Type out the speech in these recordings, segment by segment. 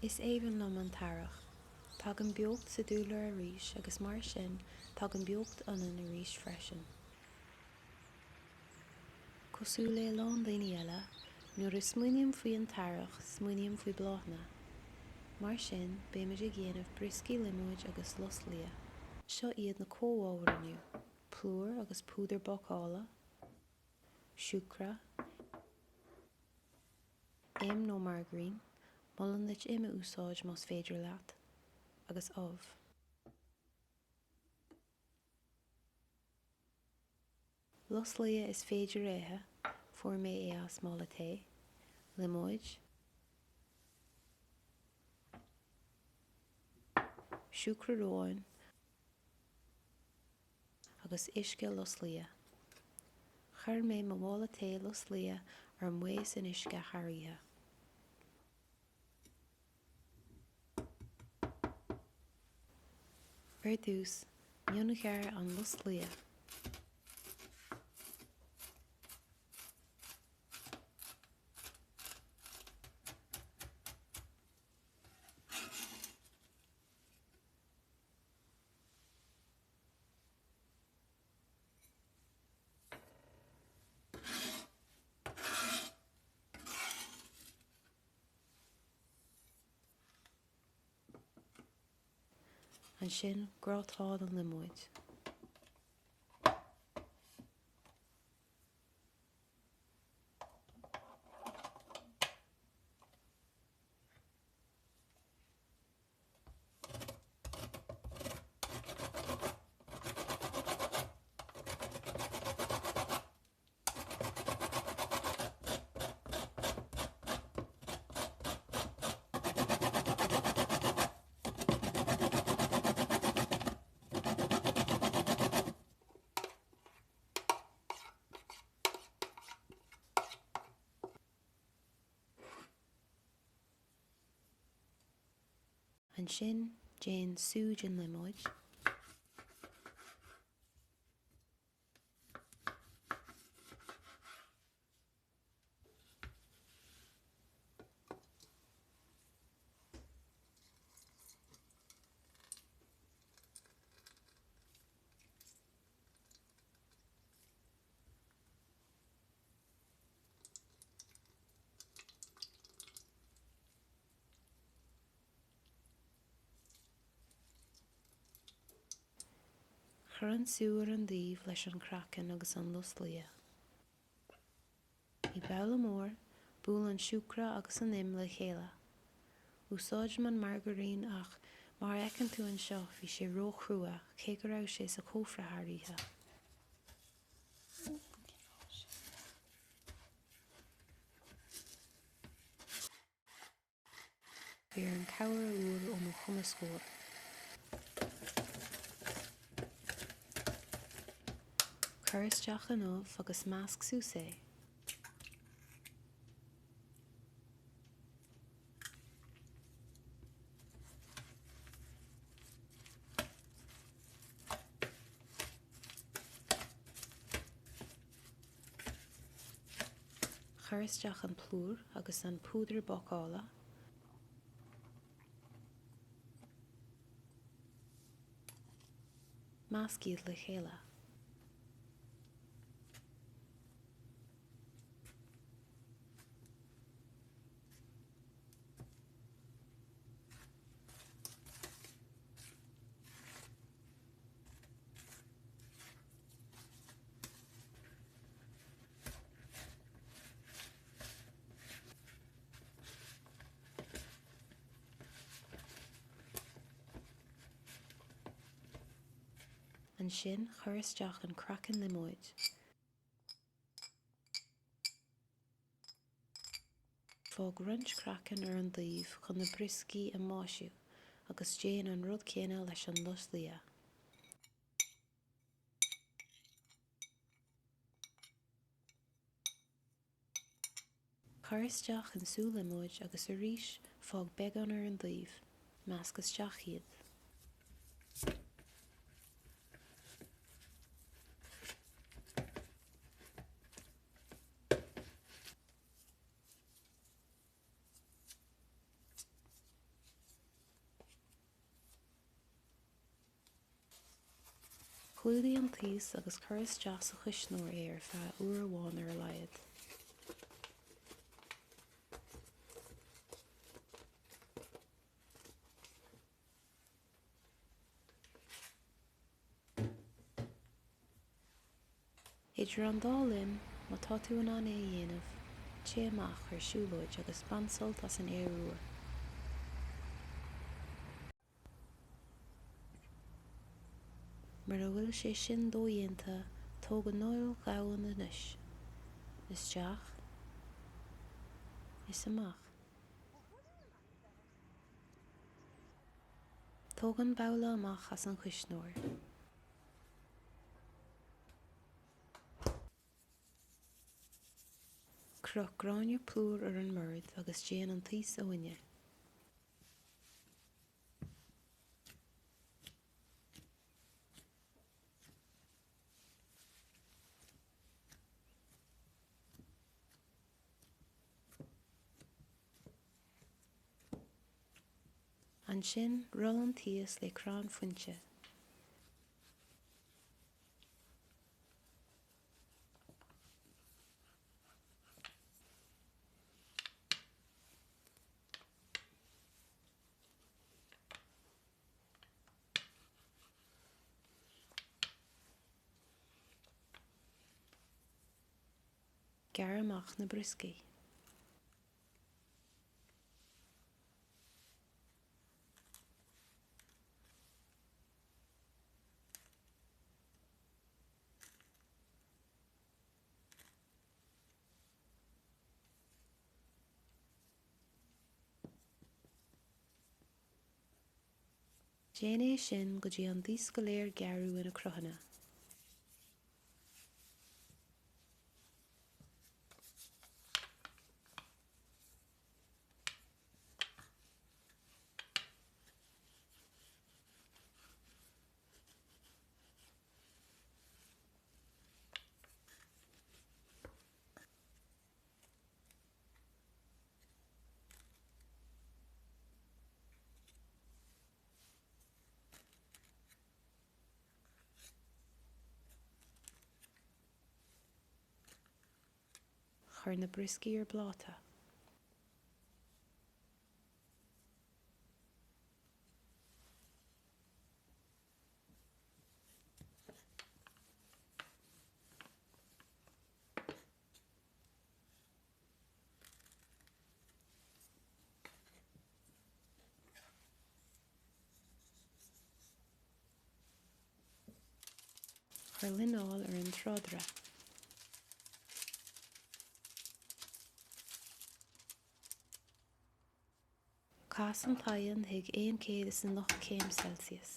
Is aoibhinn liom an t-earrach. Tagann beocht sa dúlra arís agus mar sin tagann beocht ionainn arís freisin. Cosúil le a lán daoine eile, nuair a smaoiním faoi an t-earrach smaoiním faoi bláthanna. Mar sin beimid ag dhéanamh brioscaí liomóid agus lus liath. Seo iad na comhábhair inniu, plúr agus púdar bácála, siúcra, im nó margairín, molaim duit im a úsáid más féidir leat, agus ubh. Lus liath is féidir a ithe, fuair mé é as mála tae, liomóid, siúcra reoáin, agus uisce lus liath. Chuir mé mo mhála tae lus liath ar maos in uisce thar oíche. Ar dtús, mionghearr an lus liath. Ansin, grátáil an liomóid. Ansin, déan sú den liomóid. Cuir an sú ar an dtaobh leis an craiceann agus an lus liath. I babhla mór, buail an siúcra agus an im le chéile. Úsáidim an margairín ach mar a fheiceann tú anseo bhí sé ró-chrua cé go raibh sé sa chófra thar oíche. Bhí orm cabhair a fháil ó mo chumascóir. Cuir isteach an ubh agus measc suas é. Cuir isteach an plúr agus an púdar bácála. Measc iad le chéile. Ansin cuir isteach an craiceann liomóid. Fág roinnt craiceann ar an dtaobh chun na brioscaí a mhaisiú agus déan an rud céanna leis an lus liath. Cuir isteach an sú liomóid agus arís fág beagán ar an dtaobh. Measc isteach iad. Clúdaigh an taos agus cuir isteach sa chuisneoir é ar feadh uair amháin ar a laghad. Idir an dá linn, má tá tú in ann é a dhéanamh, téigh amach ar siúlóid agus bain sult as an aer úr. Mura bhfuil sé sin dodhéanta, tóg anáil dhomhain anois. Isteach. Is amach. Tóg an babhla amach as an chuisneoir. Croch gráinne plúir ar an mbord agus déan an taos a bhainne. Ansin, roll an taos le crann fuinte. Gearr amach na brioscaí. Déan é sin go dtí an taos go léir gearradh ina cruthanna. Cuir na brioscaí ar bpláta. Cuir líneáil ar an tráidire. Cas an t-oigheann chuig 190 céim Celsius.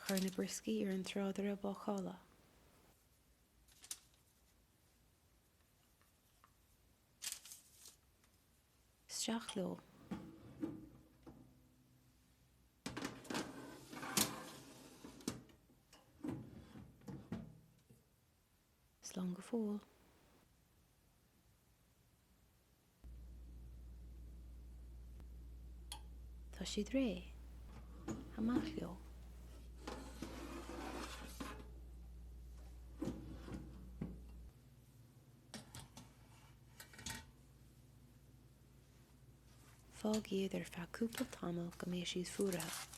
Cuir na brioscaí ar an tráidire bácála. Isteach leo. Slán go fóill. Tá siad réidh. Amach leo. Fág iad ar feadh cúpla tamall go mbeidh siad fuaraithe.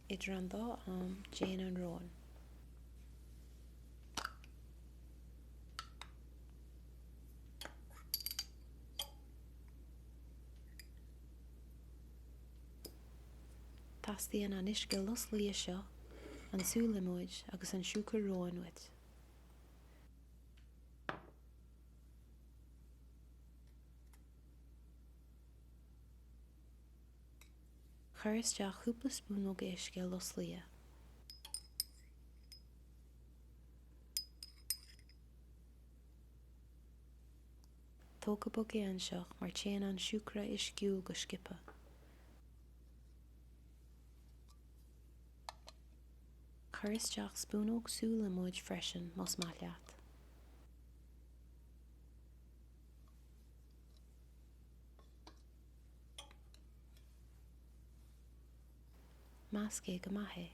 Idir an dá am, déan an rón. Teastaíonn an uisce lus liath seo, an sú liomóid agus an siúcra róin uait. Cuir isteach cúpla spúnóg uisce lus liath. Tóg go bog é anseo mar téann an siúcra uisciúil go sciobtha. Cuir isteach spúnóg sú liomóid freisin más maith leat. Measc é go maith é.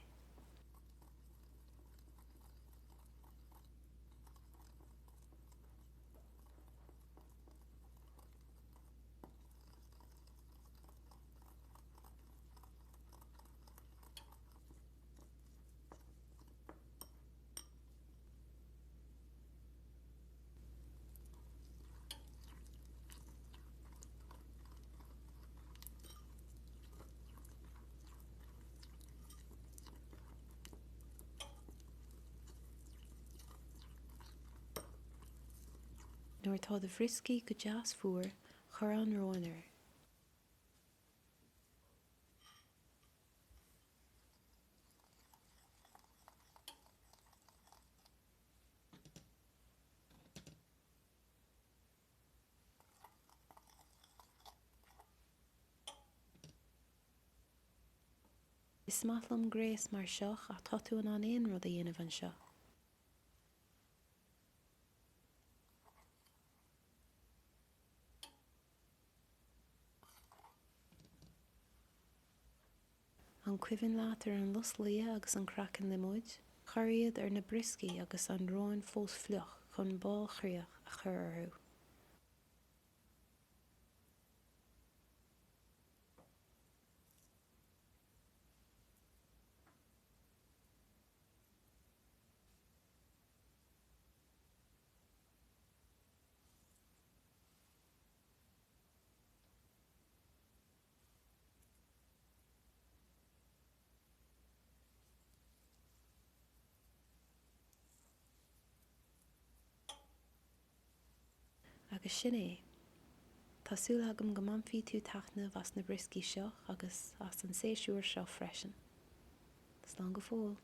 Nuair atá do bhrioscaí go deas fuar, cuir an rón air. Is maith liom gréas mar seo ach tá tú in ann aon rud a dhéanamh anseo. An cuimhin leat ar an lus liath agus an craiceann liomóid? Cuir iad ar na brioscaí agus an rón fós fliuch chun bailchríoch a chur orthu. Agus sin é. Tá súil agam go mbainfidh tú taitneamh as na brioscaí seo agus as an séasúr seo freisin. Slán go fóill.